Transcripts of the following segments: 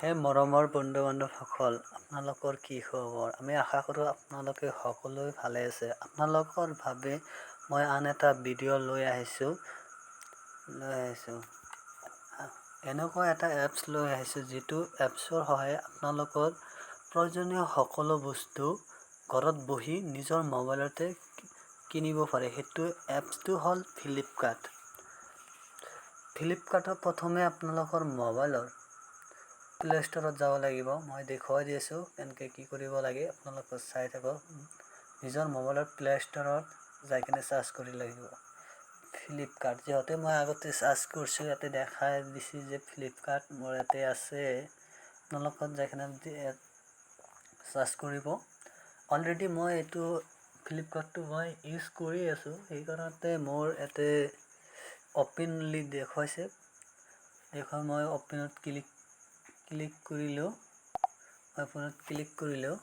হে মৰমৰ বন্ধু বান্ধৱসকল, আপোনালোকৰ কি খবৰ? আমি আশা কৰোঁ আপোনালোকে সকলোৱে ভালে আছে। আপোনালোকৰ বাবে মই আন এটা ভিডিঅ' লৈ আহিছোঁ। এনেকুৱা এটা এপছ লৈ আহিছোঁ, যিটো এপছৰ সহায়ে আপোনালোকৰ প্ৰয়োজনীয় সকলো বস্তু ঘৰত বহি নিজৰ মোবাইলতে কিনিব পাৰে। সেইটো এপছটো হ'ল ফ্লিপকাৰ্ট। ফ্লিপকাৰ্টত প্ৰথমে আপোনালোকৰ মোবাইলৰ প্লে ষ্ট'ৰত যাব লাগিব। মই দেখুৱাই দি আছোঁ কেনেকৈ কি কৰিব লাগে, আপোনালোকে চাই থাকক। নিজৰ মোবাইলৰ প্লে ষ্ট'ৰত যাই কিনে চাৰ্চ কৰি লাগিব ফ্লিপকাৰ্ট। যিহেতু মই আগতে চাৰ্চ কৰিছোঁ, ইয়াতে দেখাই দিছে যে ফ্লিপকাৰ্ট মোৰ ইয়াতে আছে। আপোনালোকত যাই কিনে চাৰ্চ কৰিব। অলৰেডি মই এইটো ফ্লিপকাৰ্টটো মই ইউজ কৰি আছোঁ, সেইকাৰণতে মোৰ ইয়াতে অ'পেনলি দেখুৱাইছে। দেখুৱাই মই অ'পেনত ক্লিক ক্লিক কৰিলোঁ। অ'পেনত ক্লিক কৰিলোঁ।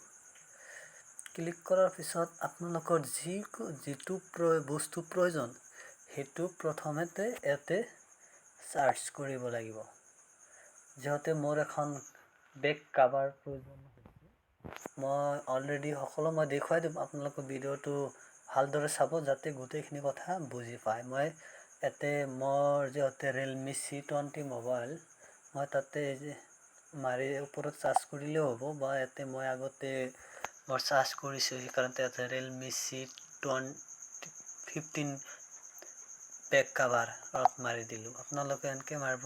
ক্লিক কৰাৰ পিছত আপোনালোকৰ যিটো বস্তু প্ৰয়োজন, সেইটো প্ৰথমতে ইয়াতে চাৰ্চ কৰিব লাগিব। যিহেতু মোৰ এখন বেক কাভাৰ প্ৰয়োজন হৈছে, মই অলৰেডি সকলো মই দেখুৱাই দিম। আপোনালোকৰ ভিডিঅ'টো ভালদৰে চাব, যাতে গোটেইখিনি কথা বুজি পায়। মই ইয়াতে মোৰ যিহেতু ৰিয়েলমি চি 20 মোবাইল, মই তাতে যে মাৰি ওপৰত চাৰ্চ কৰিলেও হ'ব, বা ইয়াতে মই আগতে মই চাৰ্চ কৰিছোঁ, সেইকাৰণে ইয়াতে ৰিয়েলমি চি 20 15 বেক কাভাৰত মাৰি দিলোঁ। আপোনালোকে এনেকৈ মাৰিব।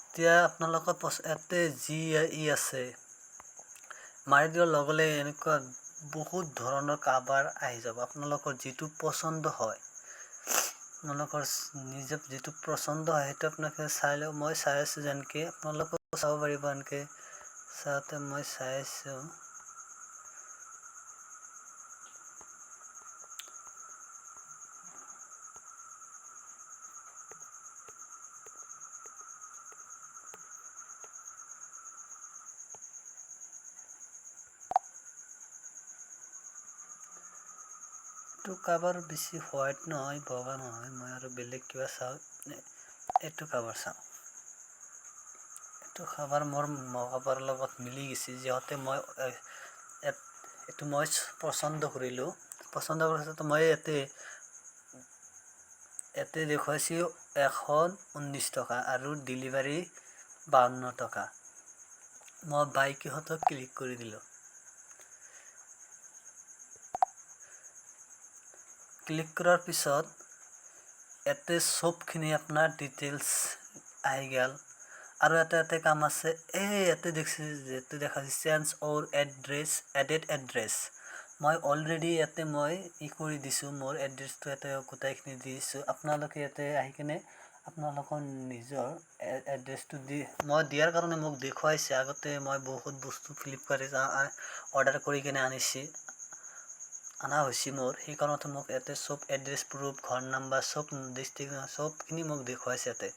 এতিয়া আপোনালোকৰ ইয়াতে যি ই আছে, মাৰি দিয়াৰ লগে লগে এনেকুৱা বহুত ধৰণৰ কাভাৰ আহি যাব। আপোনালোকৰ যিটো পচন্দ হয়, আপোনালোকৰ নিজে যিটো পচন্দ হয়, সেইটো আপোনালোকে চাই লওক। মই চাই আছোঁ যেনেকৈ, আপোনালোকেও চাব পাৰিব এনেকৈ চাওঁতে। মই চাই আছোঁ। এইটো কাভাৰ বেছি হোৱাইট নহয়, বগা নহয়। মই আৰু বেলেগ কিবা চাওঁ। এইটো কাভাৰ চাওঁ। এইটো কাভাৰ মোৰ কাভাৰৰ লগত মিলি গৈছে। যিহেতু মই এইটো মই পচন্দ কৰিলোঁ। পচন্দ কৰাৰ পিছত মই ইয়াতে দেখুৱাইছোঁ 119 টকা আৰু ডেলিভাৰী 52 টকা। মই বাই কিহত ক্লিক কৰি দিলোঁ। ক্লিক কৰাৰ পিছত ইয়াতে চবখিনি আপোনাৰ ডিটেইলছ আহি গ'ল। আৰু এটা কাম আছে। এই ইয়াতে দেখিছে, যিটো দেখাইছে চেঞ্জ অৰ এড্ৰেছ, এডেড এড্ৰেছ, মই অলৰেডি ইয়াতে মই ই কৰি দিছোঁ। মোৰ এড্ৰেছটো ইয়াতে গোটেইখিনি দি দিছোঁ। আপোনালোকে ইয়াতে আহি কিনে আপোনালোকৰ নিজৰ এড্ৰেছটো দি, মই দিয়াৰ কাৰণে মোক দেখুৱাইছে। আগতে মই বহুত বস্তু ফ্লিপকাৰ্টে অৰ্ডাৰ কৰি কিনে আনিছে, অনা হৈছে মোৰ। সেইকাৰণতে মোক ইয়াতে চব এড্ৰেছ প্ৰুফ, ঘৰ নাম্বাৰ, চব ডিষ্ট্ৰিক্ট, চবখিনি মোক দেখুৱাইছে ইয়াতে।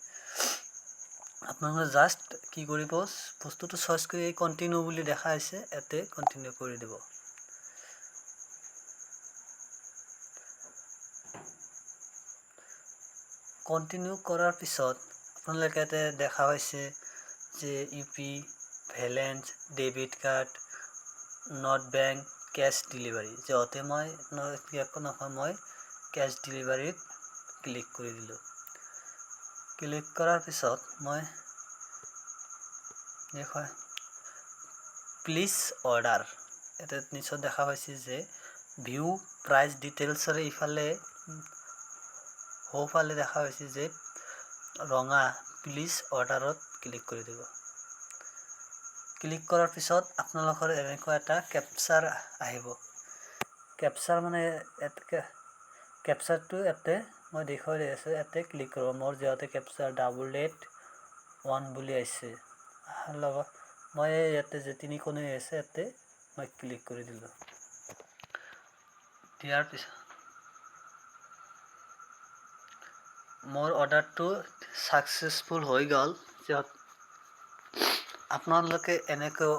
আপোনালোকে জাষ্ট কি কৰিব, বস্তুটো চইচ কৰি কণ্টিনিউ বুলি দেখা হৈছে, ইয়াতে কণ্টিনিউ কৰি দিব। কণ্টিনিউ কৰাৰ পিছত আপোনালোকে ইয়াতে দেখা পাইছে যে UP balance, debit card, not bank, cash delivery. যিহেতু মই একো নহয়, মই কেছ ডেলিভাৰীত ক্লিক কৰি দিলোঁ। ক্লিক কৰাৰ পিছত মই দেখুৱাই প্লেচ অৰ্ডাৰ, ইয়াতে নিশ্চয় দেখা পাইছে যে ভিউ প্ৰাইচ ডিটেইলছৰ ইফালে সোঁফালে দেখা পাইছে যে ৰঙা প্লেচ অৰ্ডাৰত ক্লিক কৰি দিব। ক্লিক কৰাৰ পিছত আপোনালোকৰ এনেকুৱা এটা কেপচাৰ আহিব। কেপচাৰ মানে কেপচাৰটো ইয়াতে মই দেখুৱাই দি আছোঁ। ইয়াতে ক্লিক কৰিব। মোৰ যিহেতু কেপচাৰ 881 বুলি আহিছে, অহাৰ লগত মই ইয়াতে যে তিনিকোণে আছে, ইয়াতে মই ক্লিক কৰি দিলোঁ। দিয়াৰ পিছত মোৰ অৰ্ডাৰটো ছাকচেছফুল হৈ গ'ল। আপোনালোকে এনেকৈ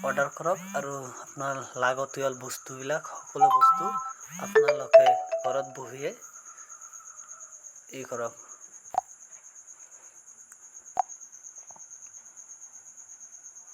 অৰ্ডাৰ কৰক আৰু আপোনাৰ লাগতিয়াল বস্তুবিলাক, সকলো বস্তু আপোনালোকে ঘৰত বহিয়ে ই কৰক।